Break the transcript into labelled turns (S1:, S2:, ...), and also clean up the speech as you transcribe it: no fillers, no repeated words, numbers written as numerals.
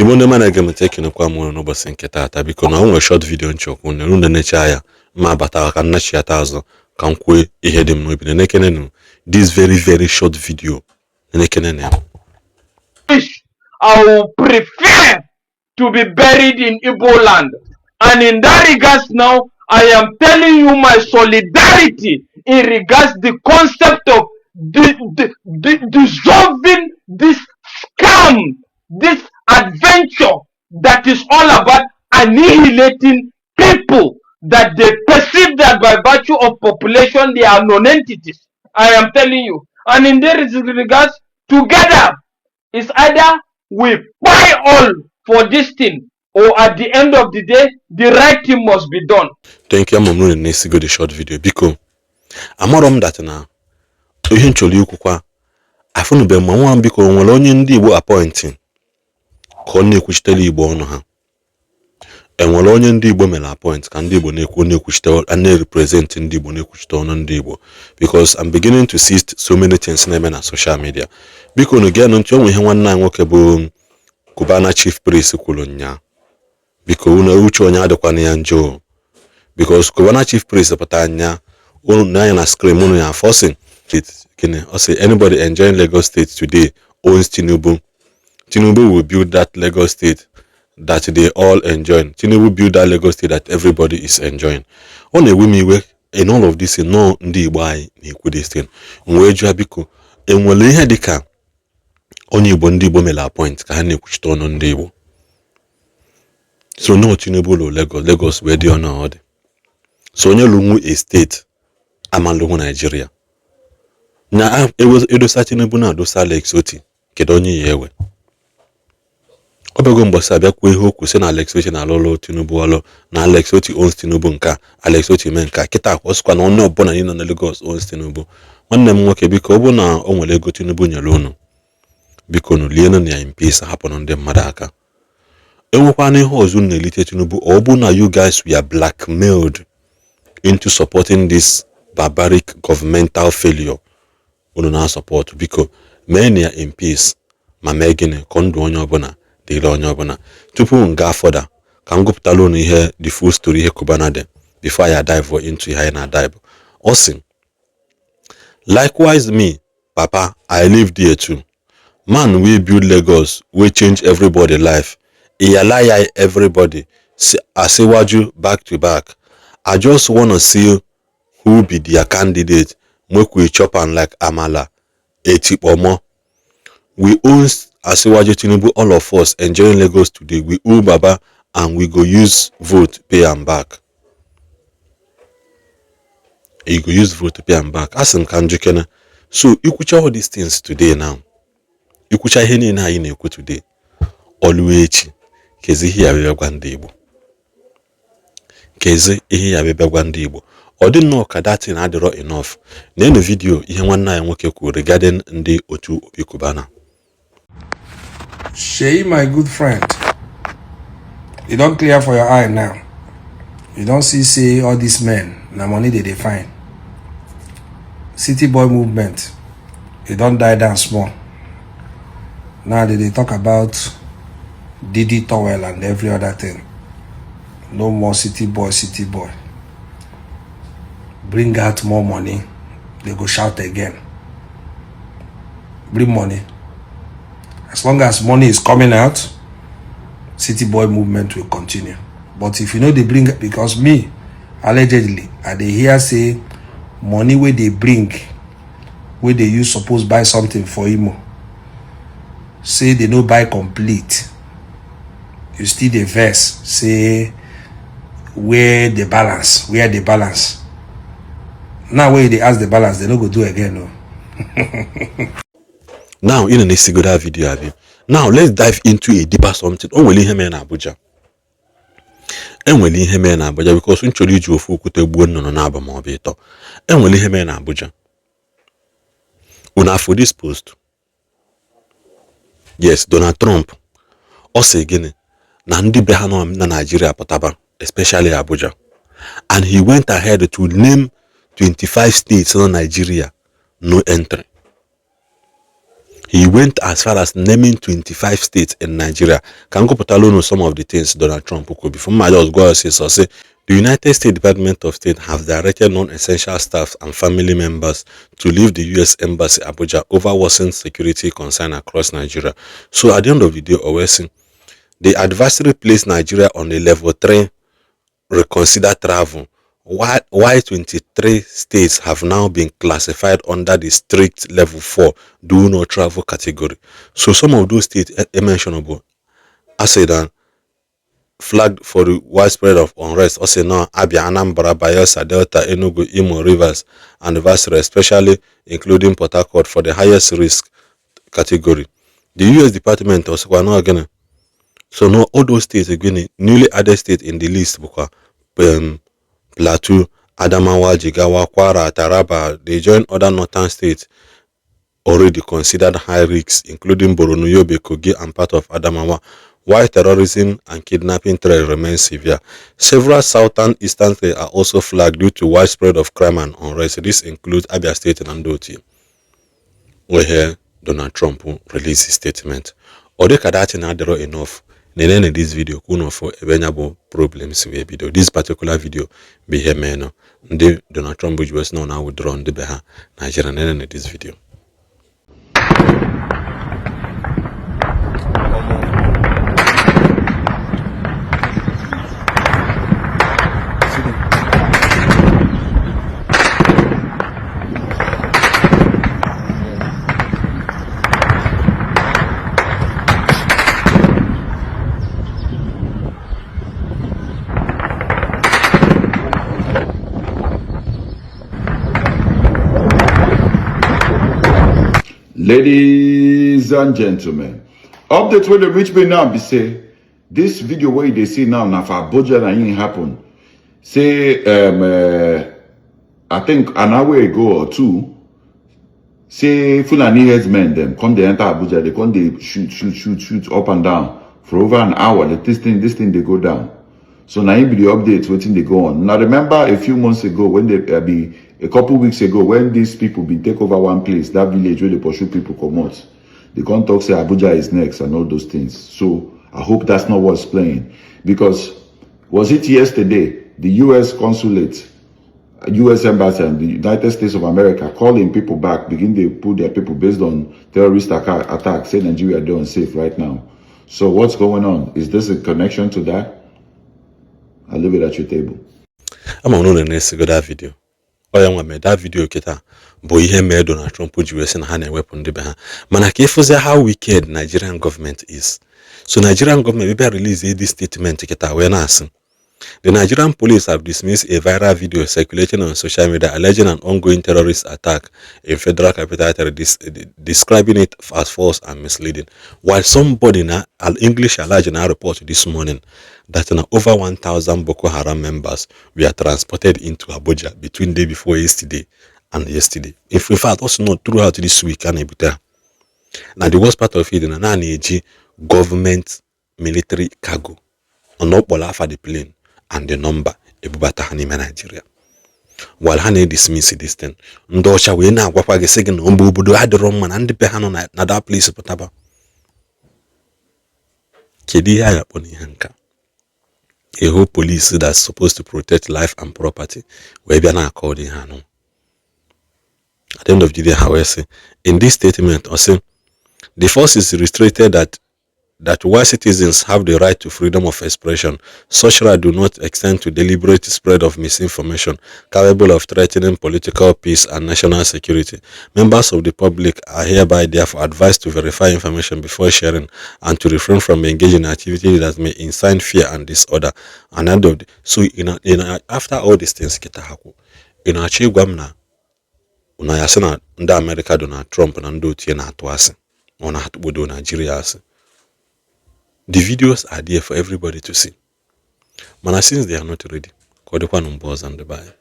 S1: Igbo ndị ọma na-ege m ntị, ekenekwa m unu n'ụbọchị nke taata. Biko, na o nwere short video nchọkwu unu nenecha ya, ma bata ka nnachiata azụ ka m kwuo ihe dị m n'obi. Nenekenenu this very very short video, nenekenenu ya.
S2: Wish I will prefer to be buried in Igbo land. And in that regards now, I am telling you my solidarity in regards the concept of dissolving this scam, this adventure that is all about annihilating people that they perceive that by virtue of population they are non-entities. I am telling you. And in that regards, together is either we buy all for this thing or at the end of the day, the right thing must be done.
S1: Thank you. Ama m na na-esigo the short video. Biko, amarọ m that na ihe m chọrọ ikwukwa afụnube ma nwa m. Biko, o nwere onye ndị Igbo appointing ka ọ na-ekwuchitere Igbo ọnụ ha? Enwere onye ndị Igbo mere appoint ka ndị Igbo na-ekwu, na-ekwuchite, na-represent ndị Igbo, na-ekwuchite ọnụ ndị Igbo? Because I'm beginning to see so many things na-eme na social media. Biko, unu geenụ ntị. O nwe ihe nwanne anyị nwoke bụ Cubana Chief Priest kwuru nnyaa. Biko, unu uche onye adịkwana ya njọ, because Cubana Chief Priest pụta anya unu n'anya na screen unu ya afọ sị gịnị? Ọ sị, "Anybody enjoying Lagos State today owns Tinubu. Tinubu will build that Lagos State that they all enjoy. Tinubu build that Lagos State that everybody is enjoying." Ọ na-ewe m iwe in all of this nọọ ndị Igbo anyị na-ekwu this thing. M wee jụọ, biko, enwere ihe dịka onye Igbo ndị Igbo mere appoint ka ha na-ekwuchite ọnụ ndị Igbo? So no Tinubu lụ Lagos, Lagos wee dị ọnụ ọ dị. So onye lụnwu a state amalụnwu Naijiria na edosa Tinubu na adosa Alex Oti, kedu onye ya ewe? Ọ bịago mbọsị abịa kwuo ihe okwu sị na Alex Oti na-alụ ọlụ Tinubu ọlụ, na Alex Oti owns Tinubu, nke a Alex Oti mee nke a kịta ọ sịkwa na onye ọbụla niile nọ na Lagos owns Tinubu. Nwanne m nwoke, biko, ọ bụrụ na o nwere ego Tinubu nyere unu, biko unu lienụ na ya in peace, hapụnụ ndị mmadụ aka. Enwekwana ihe ọzọ unu na-elite Tinubu, ọ bụ na you guys were blackmailed into supporting this barbaric governmental failure unu na-support. Biko, mee na ya in peace, ma mee gịnị ka ndụ onye ọbụla dịrị onye ọbụla. Tupu m gaa further, ka m gụpụtara unu ihe, the full story, ihe Cubana dị before I dive into ihe anyị na-dive. Ọ sị, "Likewise me, papa, I live there too. Man wey build Lagos, wey change everybody life, iyalaya everybody, Asiwaju back to back. I just wanna see who be their candidate, make we chop am like amala etikpomo. We own Asiwaju Tinubu. All of us enjoying Lagos today, we owe Baba and we go use vote pay am back." You go use vote to pay am back. Asị m ka njikere. So ikwucha all these things today now, ikwucha ihe niile anyị na-ekwu today, ọlụ echi, kezi ihe ya bịa gwa ndị Igbo? Kezi ihe ya bịa gwa ndị Igbo? Ọ dị nnọọ ka that thing adịrọ enough. Na-enu video ihe nwanne anyị nwoke kwuru regarding ndị otu Obi Cubana.
S3: Sheyi, my good friend, e don clear for your eye now. You don see say all these men na money dey find. City boy movement, e don die down small. Now they dey talk about Didi towel and every other thing. No more city boy, city boy. Bring out more money, they go shout again. Bring money. As long as money is coming out, city boy movement will continue. But if you know they bring, because me, allegedly, I dey hear say money wey they bring, wey they use suppose buy something for Imo, say they no buy complete. You still dey vex say where the balance, where the balance. Now wey you dey ask the balance, they no go do again no.
S1: Now ị na-esigo that video abi. Now let's dive into a deeper something. O nwere ihe mere na Abuja. Enwere ihe mere na Abuja, because m chọrọ iji ofu okwute gbuo nnụnụ na-aba ma ọ bụ ịtọ. Enwere ihe mere na Abuja. Unu afọ this post? Yes, Donald Trump, ọ sị gịnị? Na ndị be ha nọ na Nigeria pụtaba, especially Abuja, and he went ahead to name 25 states na Nigeria no entry. He went ahead to name 25 states. He went as far as naming 25 states in Nigeria. Ka m gụpụtala unu some of the things Donald Trump kwuru before ma just go ọsịsọ sị, "The United States Department of State have directed non-essential staff and family members to leave the U.S. Embassy Abuja over worsening security concern across Nigeria." So at the end of the day, o wee sị, "The advisory placed Nigeria on a level 3 reconsider travel, while 23 states have now been classified under the strict level 4 do not travel category." So some of those states mentionable, I say that flagged for the widespread of unrest also now: Abia, Anambra, Bayelsa, Delta, Enugu, Imo, Rivers, and Vasra, especially including Port Harcourt for the highest risk category. The U.S. Department also now again. So no, all those states again, newly added state in the list bụkwa Plateau, Adamawa, Jigawa, Kwara, Taraba. They join other northern states already considered high risk, including Borno, Yobe, Kogi, and part of Adamawa, while terrorism and kidnapping threat remain severe. Several southern eastern states are also flagged due to widespread of crime and unrest. This includes Abia State and Ndoti. Where Donald Trump released his statement. Ọ dị ka that thing adịrọ enough. Nenene this video ka unu fụ ebe nya bụ problems wee bido. This particular video bụ ihe mee ndị Donald Trump ji wee sị na ọ na-withdraw ndị be ha Nigeria. Nenene this video.
S4: Ladies and gentlemen, update wey dey reach me now be say this video wey you dey see now na for Abuja na im happen. Say I think an hour ago or two, say Fulani herdsmen dem come dey enter Abuja, they come dey shoot, shoot, shoot, shoot up and down for over an hour. This thing dey go down. So na im be the update wetin dey go on. Now remember a few months ago when they be a couple weeks ago when these people been take over one place, that village wey dey pursue people comot, they come talk say Abuja is next and all those things. So I hope that's not what's playing, because was it yesterday the US consulate, US embassy and the United States of America calling people back, begin dey put their people based on terrorist attack, say Nigeria dey unsafe right now. So what's going on? Is this a connection to that? I leave it at your table.
S1: Ama unu na-esigo that video. Ọ ya nwa mee that video kịta bụ ihe mee Donald Trump ji wee sị na ha na-ewepụ ndị be ha. Mana ka ịfụzie how wicked Nigerian government is. So Nigerian government bịa release this statement kịta wee na-asị, "The Nigerian police have dismissed a viral video circulating on social media alleging an ongoing terrorist attack in Federal Capital Territory, describing it as false and misleading." While somebody na English Alhaji na report this morning that na over 1,000 Boko Haram members were transported into Abuja between day before yesterday and yesterday. If in fact also not throughout this week a na-ebute ha. Na the worst part of it na na-eji government military cargo ọ kpọrọ afa the plane and the number ebubata ha n'ime Nigeria while ha na-edismiss this thing. Ndị ọcha wee na-agwakwa gị sị gị na mgbe obodo adịrọ mma na ndị be ha nọ na that place pụtaba. Kedu ihe a ga-akpọ n'ihe nka? A whole police that's supposed to protect life and property wee bịa na-akọ ụdị ihe anụ. At the end of the day, ha wee sị in this statement, ọ sị, "The forces reiterated that while citizens have the right to freedom of expression, such right do not extend to deliberate spread of misinformation capable of threatening political peace and national security. Members of the public are hereby therefore advised to verify information before sharing and to refrain from engaging in activities that may incite fear and disorder." And end of the, so in after all these things kita ha kwu, ị na-achọ ịgwa m na na ya sị na ndị Amerịka, Donald Trump na ndị otu ya na-atụ asị, ọ na-atụkpodo Naijiria asị. The videos are there for everybody to see. Mana since they are not ready, ka ọ dịkwa na mgbe ọzọ, ndị be anyị.